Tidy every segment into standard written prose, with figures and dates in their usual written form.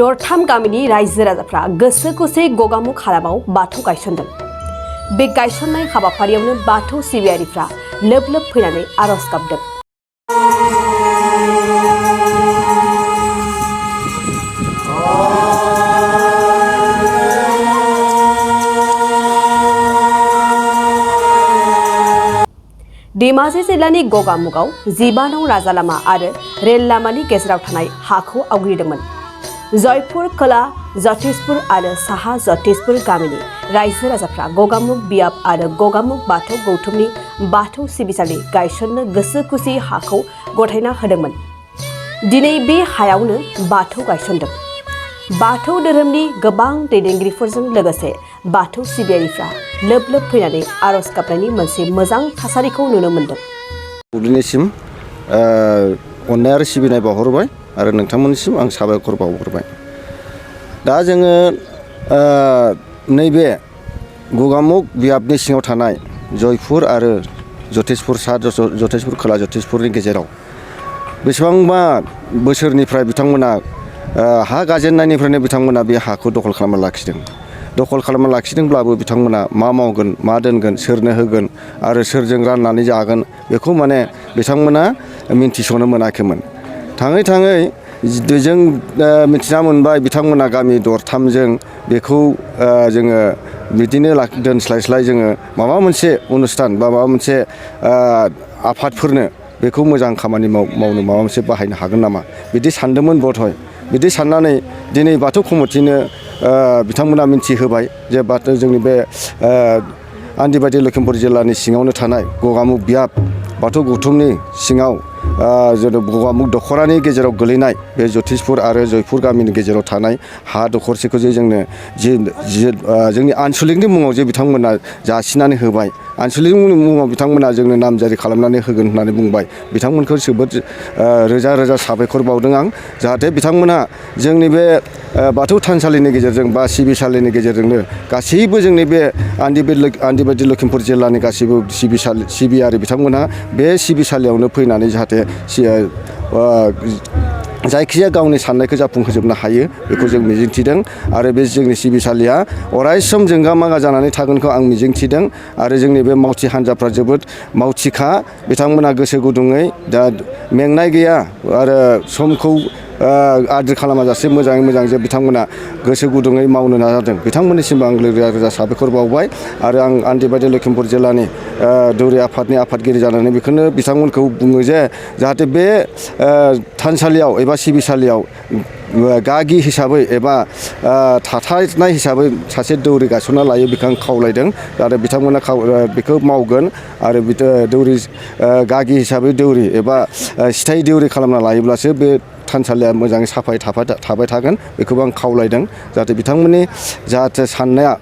दरथाम गामिनि रायजो राजाफ्रा गोसो खुसि गगामुख हालामाव बाथौ गायसनदों। बे गायसननाय हाबाफारियावनो बाथौ सिबियारिफ्रा लोब लोब फैनानै आरज गाबदों। धेमाजि जिल्लानि गगामुखआव 12 नं राजा लामा आरो रेल लामानि गेजेराव थानाय हाखौ आवग्रिदोंमोन। जयपुर खोला जतिसपुर आरो साहा जतिसपुर गामिनि रायजो राजाफ्रा गगामुख बियाब आरो गगामुख बाथौ गौथुमनि बाथौ सिबिसालि गायसननो गोसो खुसि हाखौ गथायना होदोंमोन। दिनै बे हायावनो बाथौ गायसनदों। बाथौ धोरोमनि गोबां दैदेनगिरिफोरजों लोगोसे बाथौ सिबियारिफ्रा लोब लोब फैनानै आरज गाबनायनि मोनसे मोजां थासारिखौ नुनो मोन्दों। बुब्लिनिसिम अननाय आरो सिबिनाय बावहरबाय आरो नोंथांमोननिसिम आं साबायखर बावहरबाय। दा जोङो नैबे गगामुख बियाबनि सिङाव थानाय जयपुर आरो जतिसपुर सा जतिसपुर खोला जतिसपुरनि गेजेराव बेसेबांबा बोसोरनिफ्राय बिथांमोना हा गाजेननायनिफ्रायनो बिथांमोना बे हाखौ दखल खालामना लाखिदों। दखल खालामना लाखिदोंब्लाबो बिथांमोना मा मावगोन, मा दोनगोन, सोरनो होगोन आरो सोरजों राननानै जागोन बेखौ माने बिथांमोना मिन्थिस'नो मोनाखैमोन। थाङै थाङै जों मिथिना मोनबाय बिथांमोना गामि दरथामजों बेखौ जोङो बिदिनो दोनस्लायस्लाय जोङो माबा मोनसे अनुस्थान बा माबा मोनसे आफादफोरनो बेखौ मोजां खामानि मावनो माबा मोनसे बाहायनो हागोन नामा बिदि सानदोंमोन बधय। बिदि साननानै दिनै बाथौ कमिटिनो बिथांमोना मिन्थिहोबाय जे जोंनि बे आन्दिबादि लखिमपुर जिल्लानि सिङावनो थानाय गगामुख बियाब बाथौ गौथुमनि सिङाव गगामुख दख'रानि गेजेराव गोलैनाय बे जतिसपुर आरो जयपुर गामिनि गेजेराव थानाय हा दखरसेखौ जे जोंनो जोंनि आनसलिकनि मुङाव जे बिथांमोना जासिनानै होबाय, आनसलिकनि मुङाव बिथांमोना जोंनो नामजारि खालामनानै होगोन होननानै बुंबाय। बिथांमोनखौ जोबोद रोजा रोजा साबायखर बावदों आं। जाहाथे बिथांमोना जोंनि बे बाथौ थानसालिनि गेजेरजों बा सिबिसालिनि गेजेरजोंनो गासैबो जोंनि बे आन्दिबादि लखिमपुर जिल्लानि गासैबो सिबियारि बिथांमोनहा बे सिबिसालियावनो फैनानै जाहाथे जायखिजाया गावनि साननायखौ जाफुंहोजोबनो हायो बेखौ जों मिजिंथिदों। आरो बे जोंनि सिबिसालिया अरायसम जोंगा मागा जानानै थागोनखौ आं मिजिंथिदों। आरो जोंनि बे मावथि हान्जाफ्रा जोबोद मावथिखा, बिथांमोना गोसो गुदुङै दा मेंनाय गैया आरो समखौ आद्रि खालामाजासे मोजाङै मोजां जे बिथांमोना गोसो गुदुङै मावनो नाजादों। बिथांमोननिसिमबो आं रोजा रोजा साबायखर बावबाय। आरो आं आन्दिबादि लखिमपुर जिल्लानि दौरि आफादनि आफादगिरि जानानै बेखौनो बिथांमोनखौ बुङो जे जाहाथे बे थानसालियाव एबा सिबिसालियाव गागि हिसाबै एबा थाथारनाय हिसाबै सासे दौरि गायसनना लायो बेखौ आं खावलायदों। आरो बिथांमोना बेखौ मावगोन आरो दौरि गागि हिसाबै दौरि एबा सिथाय दौरि खालामना लायोब्लासो बे थानसालिया मोजाङै साफायै थाबाय थागोन बेखौबो आं खावलायदों। जाहाथे बिथांमोननि जाहाथे साननाया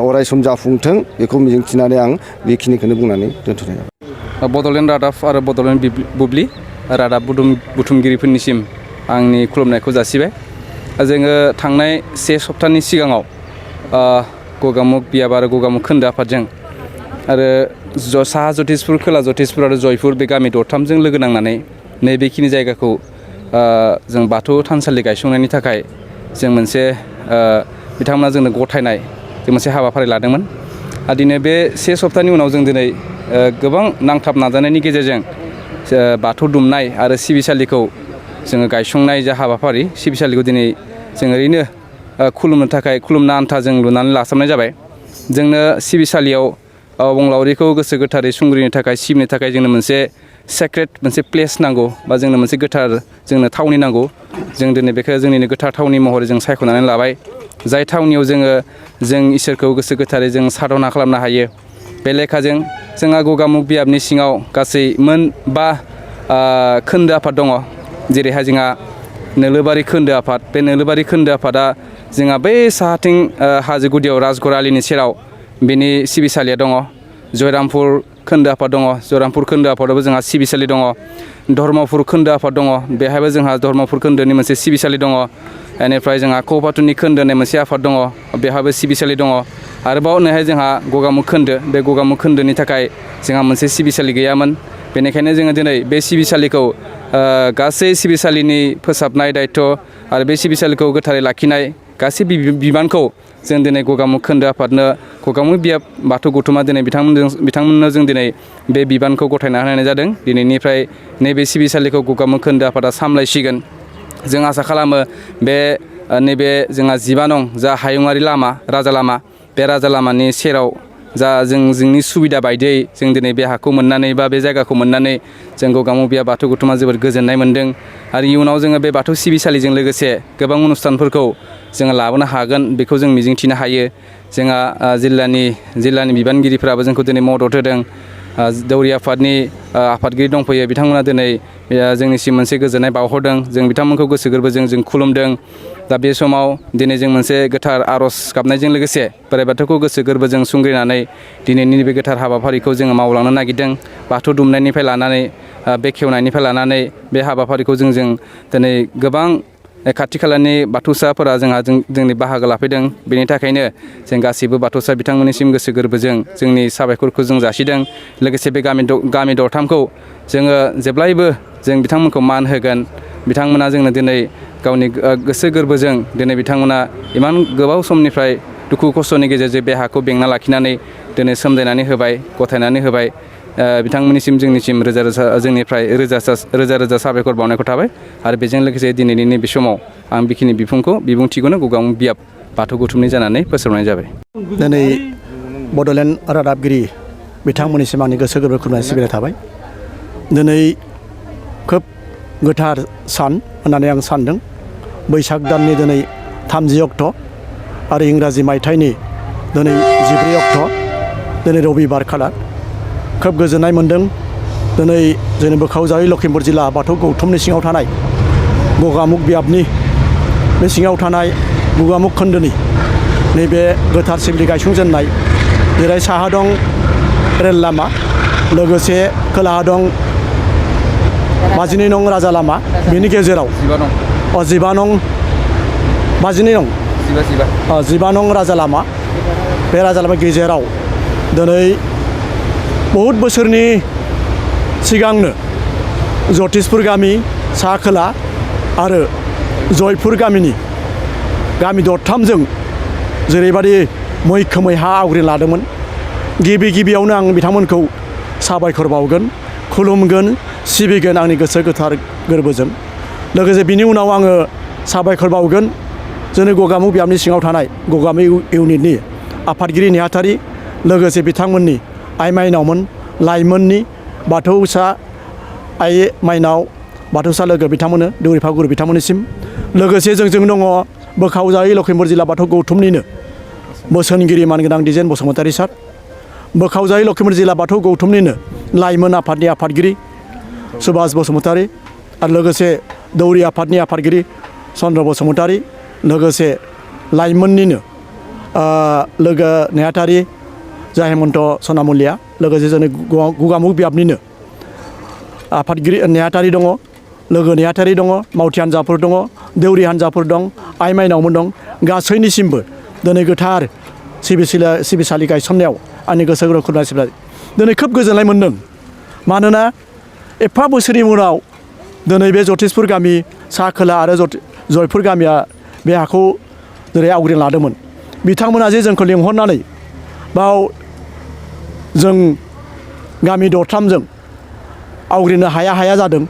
अरायसम जाफुंथों बेखौ मिजिंथिनानै आं बेखिनिखौनो बुंनानै दोनथ'नाय जाबाय। बड'लेण्ड रादाब आरो बड'लेण्ड बुब्लि रादाब बुथुमगिरिफोरनिसिम आंनि खुलुमनायखौ जासिबाय। जोङो थांनाय 1 सप्तानि सिगाङाव गगामुख बियाब आरो गगामुख खोन्दो आफादजों आरो साहा जतिसपुर खोला जतिसपुर आरो जयपुर बे गामि दरथामजों लोगो नांनानै नैबेखिनि जायगाखौ जों बाथौ थानसालि गायसंनायनि थाखाय जों मोनसे बिथांमोना जोंनो गथायनाय जों मोनसे हाबाफारि लादोंमोन। दिनै बे 1 सप्तानि उनाव जों दिनै गोबां नांथाब नाजानायनि गेजेरजों बाथौ दुमनाय आरो सिबिसालिखौ जोङो गायसंनाय जा हाबाफारि, सिबिसालिखौ दिनै जों ओरैनो खुलुमनो आन्था जों लुनानै लासाबनाय जाबाय। जोंनो सिबिसालियाव अबंलावरिखौ गोसो गोथारै सुंग्रिनो थाखाय सिबिनो थाखाय जोंनो मोनसे सेक्रेट मोनसे प्लेस नांगौ बा जोंनो मोनसे गोथार जोंनो थावनि नांगौ। जों दिनै बेखौ जोंनिनो गोथार थावनि महरै जों सायख'नानै लाबाय। जाय थावनियाव जों इसोरखौ गोसो गोथारै जों साधना खालामनो हायो। बे लेखाजों जोंहा गगामुख बियाबनि सिङाव गासै मोन 5 खोन्दो आफाद दङ। जेरैहाय जोंहा नोलोबारि खोन्दो आफाद, बे नोलोबारि खोन्दो आफादा जोंहा बै साहाथिं हाजो गुदियाव राजगर आलिनि सेराव बेनि सिबिसालिया दङ। जयरामपुर खोन्दो आफाद दङ, जयरामपुर खोन्दो आफादावबो जोंहा सिबिसालि दङ। धर्मपुर खोन्दो आफाद दङ, बेहायबो जोंहा धर्मपुर खोन्दोनि मोनसे सिबिसालि दङ। बेनिफ्राय जोंहा कौपातुनि खोन्दो होननाय मोनसे आफाद दङ, बेहाबो सिबिसालि दङ। आरोबाव ओरैहाय जोंहा गगामुख खोन्दो, बे गगामुख खोन्दोनि थाखाय जोंहा मोनसे सिबिसालि गैयामोन। बेनिखायनो जोङो दिनै बे सिबिसालिखौ गासै सिबिसालिनि फोसाबनाय दायथ' आरो बे सिबिसालिखौ गोथारै लाखिनाय गासै बिबानखौ जों दिनै गगामुग खोन्दो आफादनो गगामुग बियाब बाथौ गौथुमा दिनै बिथांमोननो जों दिनै बे बिबानखौ गथायना होनाय जादों। दिनैनिफ्राय नैबे सिबिसालिखौ गगामुग खोन्दो आफादा सामलायसिगोन। जों आसा खालामो बे नैबे जोंहा 15 नं जा हायुङारि लामा राजा लामा बे राजा लामानि सेराव जा जोंनि सुबिदा बायदियै जों दिनै बे हाखौ मोननानै बा बे जायगाखौ मोननानै जों गगामुग बियाब बाथौ गौथुमा जोबोद गोजोननाय मोन्दों आरो इयुनाव जोङो बे बाथौ सिबिसालिजों लोगोसे गोबां अनुष्ठानफोरखौ जोङो लाबोनो हागोन बेखौ जों मिजिंथिनो हायो। जोंहा जिल्लानि बिबानगिरिफोराबो जोंखौ दिनै मदद होदों। दौरि आफादनि आफादगिरि दंफैयो बिथांमोना दिनै जोंनिसिम मोनसे गोजोननाय बावहरदों। जों बिथांमोनखौ गोसो गोरबोजों जों खुलुमदों। दा बे समाव दिनै जों मोनसे गोथार आर'ज गाबनायजों लोगोसे बोराइ बाथौखौ गोसो गोरबोजों सुंग्रिनानै दिनैनि बे गोथार हाबाफारिखौ जोङो मावलांनो नागिरदों। बाथौ दुमनायनिफ्राय लानानै बेखेवनायनिफ्राय लानानै बे हाबाफारिखौ जों दिनै गोबां खाथि खालानि बाथौसाफोरा जोंनि बाहागो लाफैदों। बेनि थाखायनो जों गासैबो बाथौसा बिथांमोननिसिम गोसो गोरबोजों जोंनि साबायखरखौ जों जासिदों। लोगोसे बे गामि दरथामखौ जोङो जेब्लायबो जों बिथांमोनखौ मान होगोन। बिथांमोना जोंनो दिनै गावनि गोसो गोरबोजों दिनै बिथांमोना इमान गोबाव समनिफ्राय दुखु खस्थ'नि गेजेरजों बे हाखौ बेंना लाखिनानै दिनै सोमजायनानै होबाय गथायनानै होबाय। बिथांमोननिसिम जोंनिसिम जोंनिफ्राय रोजा रोजा साबायखर बावनायखौ थाबाय आरो बेजों लोगोसे दिनैनि नैबे समाव आं बेखिनि बिबुंथिखौनो गगामुग बियाब बाथौ गौथुमनि जानानै फोसावनाय जाबाय। दिनै बड'लेण्ड रादाबगिरि बिथांमोननिसिम आंनि गोसो गोरबो खुलुमनाय सिबिनाय थाबाय। दिनै खोब गोथार सान होननानै आं सानदों। बैसाग दाननि दिनै 30 अक्ट' आरो इंराजि मायथाइनि दिनै 14 अक्ट' दिनै रबिबार खालार खोब गोजोननाय मोन्दों। दिनै जोंनि बोखावजारि लखिमपुर जिल्ला बाथौ गौथुमनि सिङाव थानाय गगामुग बियाबनि बे सिङाव थानाय गगामुग खोन्दोनि नैबे गोथार सिबिलि गायसंजेननाय जेरै साहा दं रेल लामा लोगोसे खोलाहा दं 52 नं राजा लामा बेनि गेजेराव 15 नं 52 नं 15 नं राजा लामा बे राजा लामा गेजेराव दिनै बहुद बोसोरनि सिगांनो जतिसपुर गामि सा खोला आरो जयपुर गामिनि गामि दरथामजों जेरैबायदि मैखोमै हा आवग्रिना लादोंमोन। गिबियावनो आं बिथांमोनखौ साबायखर बावगोन खुलुमगोन सिबिगोन आंनि गोसो गोथार गोरबोजों। लोगोसे बिनि उनाव आङो साबायखर बावगोन जोंनि गगामुग बियाबनि सिङाव थानाय गगामुग इउनिटनि आफादगिरि नेहाथारि लोगोसे बिथांमोननि आइ माइनावमोन लाइमोननि बाथौसा आइ माइनाव बाथौसा लोगो बिथांमोननो दौरिफा गुरु बिथांमोननिसिम लोगोसे जोंजों दङ बोखावजारि लखिमपुर जिल्ला बाथौ गौथुमनिनो बोसोनगिरि मानगोनां दिजेन बसुमतारी सार, बोखावजारि लखिमपुर जिल्ला बाथौ गौथुमनिनो लाइमोन आफादनि आफादगिरि सुभास बसुमतारी आरो लोगोसे दौरि आफादनि आफादगिरि चन्द्र बसुमतारी लोगोसे लाइमोननिनो लोगो नेहाथारि जा हेमन्त सनामुलिया लोगोसे जोंनि गगामुग बियाबनिनो आफादगिरि नेहाथारि दङ लोगो नेहाथारि दङ मावथि हान्जाफोर दङ दौरि हान्जाफोर दं आइ माइनावमोन दं गासैनिसिमबो दिनै गोथार सिबिसालि गायसननायाव आंनि गोसो गोरबो खुलुमनाय सिबिनाय दिनै खोब गोजोननाय मोन्दों। मानोना एफा बोसोरनि उनाव दिनै बे जतिसपुर गामि सा खोला आरो जयपुर गामिया बे हाखौ जेरै आवग्रिना लादोंमोन बिथांमोना जे जोंखौ लिंहरनानै बाव जों गामि दरथामजों आवग्रिनो हाया जादों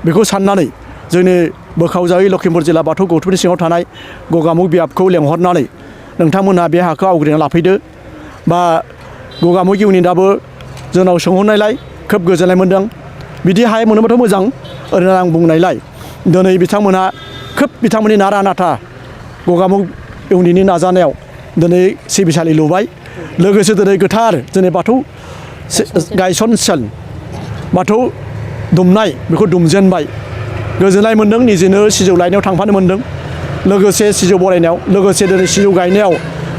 बेखौ साननानै जोंनि बोखावजारि लखिमपुर जिल्ला बाथौ गौथुमनि सिङाव थानाय गगामुग बियाबखौ लेंहरनानै नोंथांमोनहा बे हाखौ आवग्रिना लाफैदो बा गगामुग इउनिटआबो जोंनाव सोंहरनायलाय खोब गोजोननाय मोन्दों। बिदि हाय मोनोबाथ' मोजां ओरैनो आं बुंनायलाय दिनै बिथांमोनहा खोब बिथांमोननि नारा नाथा गगामुग इउनिटनि नाजानायाव दिनै सिबिसालि लुबाय लोगोसे दिनै गोथार दिनै बाथौ गायसनसिन बाथौ दुमनाय बेखौ दुमजेनबाय गोजोननाय मोन्दों। निजेनो सिजौ लायनायाव थांफानो मोन्दों लोगोसे सिजौ बरायनायाव लोगोसे दिनै सिजौ गायनायाव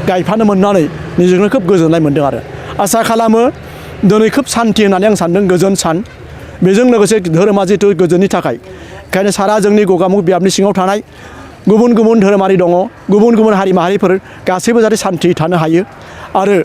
गायफानो मोननानै निजेनो खोब गोजोननाय मोन्दों आरो आसा खालामो दिनै खोब सान्थि होननानै आं सान्दों गोजोन सान बेजों लोगोसे धोरोमा जिहेथु गोजोननि थाखाय ओंखायनो सारा जोंनि गगामुग बियाबनि सिङाव थानाय गुबुन गुबुन धोरोमारि दङ गुबुन गुबुन हारि माहारिफोर गासैबो जाहाथे सान्थि थानो हायो आरो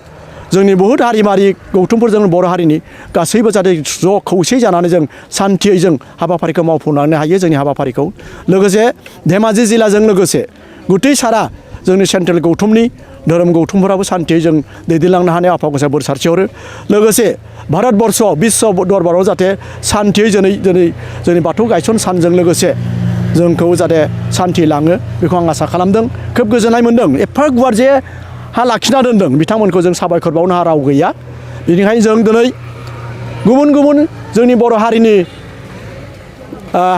जोंनि बहुत हारिमारि गौथुमफोरजों बर' हारिनि गासैबो जाहाथे ज' खौसे जानानै जों सान्थियै जों हाबाफारिखौ मावफुंलांनो हायो जोंनि हाबाफारिखौ लोगोसे धेमाजि जिल्लाजों लोगोसे गुतै सारा जोंनि सेन्ट्रेल गौथुमनि धोरोम गौथुमफोराबो सान्थियै जों दैदेनलांनो हानाय आफा गसाइ बोर सारस्रिहरो लोगोसे भारतबर्ष बिश्व दरबाराव जाहाथे सान्थियै जोंनि बाथौ गायसन सानजों लोगोसे जोंखौ जाहाथे सान्थि लाङो बेखौ आं आसा खालामदों खोब गोजोननाय मोन्दों एफा गुवार जे हा लाखिना दोनदों बिथांमोनखौ जों साबायखर बावनो राव गैया बेनिखायनो जों दिनै गुबुन गुबुन जोंनि बर' हारिनि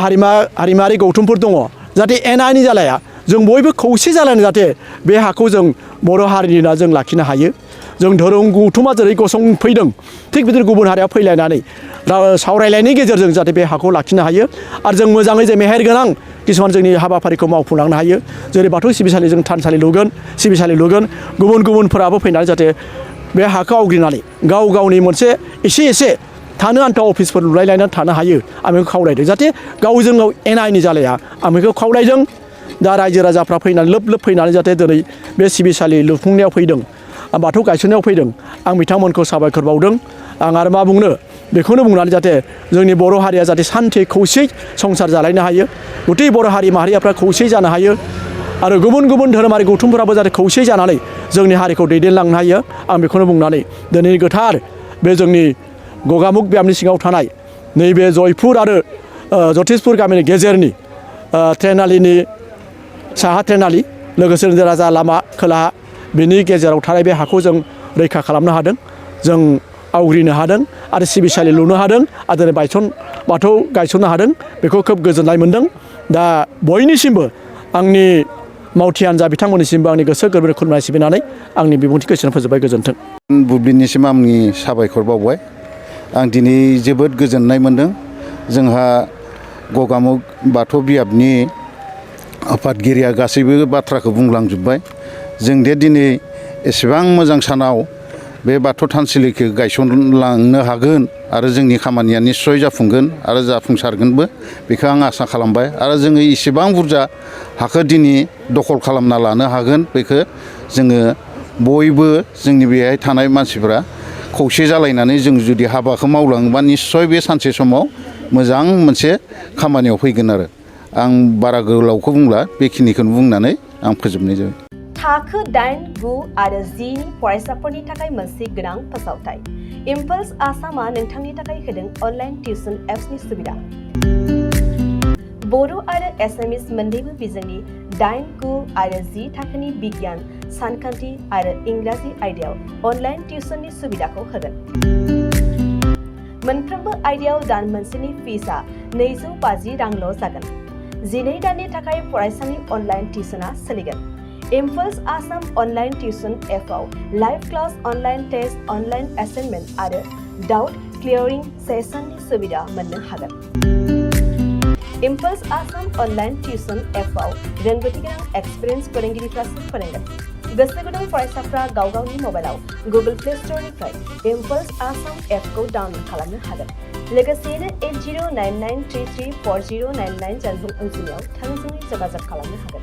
हारिमायारि गौथुमफोर दङ जाहाथे एना एनि जालाया जों बयबो खौसे जालायना जाहाथे बे हाखौ जों बर' हारिनि होनना जों लाखिनो हायो जों धोरोम गौथुमा जेरै गसंफैदों थिग बिदिनो गुबुन हारिया फैलायनानै सावरायलायनायनि गेजेरजों जाहाथे बे हाखौ लाखिनो हायो आरो जों मोजाङै जे मेहेर गोनां किसुमान जोंनि हाबाफारिखौ मावफुंलांनो हायो जेरै बाथौ सिबिसालि जों थानसालि लुगोन सिबिसालि लुगोन गुबुनफोराबो फैनानै जाहाथे बे हाखौ आवग्रिनानै गाव गावनि मोनसे एसे थानो आन्था अफिसफोर लुलायलायनानै थानो हायो आं बेखौ खावलायदों जाहाथे गावजों गाव एना एनि जालाया आं बेखौ खावलायदों दा रायजो राजाफ्रा फैनानै लोब फैनानै जाहाथे दिनै बे सिबिसालि लुफुंनायाव फैदों बाथौ गायसननायाव फैदों आं बिथांमोनखौ साबायखर बावदों आं आरो मा बुंनो बेखौनो बुंनानै जाहाथे जोंनि बर' हारिया जाहाथे सान्थि खौसेयै संसार जालायनो हायो गुतै बर' हारि माहारियाफ्रा खौसे जानो हायो आरो गुबुन धोरोमारि गौथुमफोराबो जाहाथे खौसे जानानै जोंनि हारिखौ दैदेनलांनो हायो आं बेखौनो बुंनानै दिनै गोथार बे जोंनि गगामुग बियाबनि सिङाव थानाय नैबे जयपुर आरो जतेसपुर गामिनि गेजेरनि ट्रेनालिनि साहा ट्रेनालि लोगोसे राजा लामा खोलाहा बिनि गेजेराव थानाय बे हाखौ जों रैखा खालामनो हादों जों आवग्रिनो हादों आरो सिबिसालि लुनो हादों आरो बाथौ गायसननो हादों बेखौ खोब गोजोननाय मोन्दों दा बयनिसिमबो आंनि मावथि हान्जा बिथांमोननिसिमबो आंनि गोसो गोरबोनिफ्राय खुलुमनाय सिबिनानै आंनि बिबुंथिखौ एसेयावनो फोजोबबाय गोजोन्थों बुब्लिनिसिम आंनि साबायखर बावबाय आं दिनै जोबोद गोजोननाय मोन्दों जोंहा गगामुग बाथौ बियाबनि आफादगिरिया गासैबो बाथ्राखौ बुंलांजोब्बाय जों दे दिनै एसेबां मोजां सानाव बे बाथौ थानसालिखौ गायसनलांनो हागोन आरो जोंनि खामानिया निस्सय जाफुंगोन आरो जाफुंसारगोनबो बेखौ आं आसा खालामबाय आरो जोङो इसेबां बुरजा हाखौ दिनै दखल खालामना लानो हागोन बेखौ जोङो बयबो जोंनि बेहाय थानाय मानसिफ्रा खौसे जालायनानै जों जुदि हाबाखौ मावलाङोबा निस्सय बे सानसे समाव मोजां मोनसे खामानियाव फैगोन आरो आं बारा गोलावखौ बुंला बेखिनिखौनो बुंनानै आं फोजोबनाय जाबाय थाखो 8, 9 आरो 10 नि फरायसाफोरनि थाखाय मोनसे गोनां फोसावथाय इम्पल्स आसामा नोंथांनि थाखाय होदों अनलाइन टिउसन एप्सनि सुबिदा बर' आरो एसामिस मोन्नैबो बिजोंनि 8, 9 आरो 10 थाखोनि बिगियान सानखान्थि आरो इंराजि आयदायाव अनलाइन टिउसननि सुबिदाखौ होगोन मोनफ्रोमबो आयदायाव दान मोनसेनि फिसआ 250 रांल' जागोन 12 दाननि थाखाय फरायसानि अनलाइन टिउसना सोलिगोन इम्पल्स आसाम अनलाइन टिउसन एपआव live class online test online assignment आरो डाउट क्लियरिं सेसननि सुबिदा मोननो हागोन इम्पल्स आसाम अनलाइन टिउसन एपआव रोंगौथि गोनां एक्सपिरियेन्स फोरोंगिरिफ्रासो फोरोंगोन गोसो गुदुं फरायसाफ्रा गाव गावनि मबाइलाव गुगल प्ले स्ट'रनिफ्राय इम्पल्स आसाम एपखौ डाउनल'ड खालामनो हागोन लोगोसेयैनो 8099334099 जानबुं अनजिमायाव थोंजोङै जगाजग खालामनो हागोन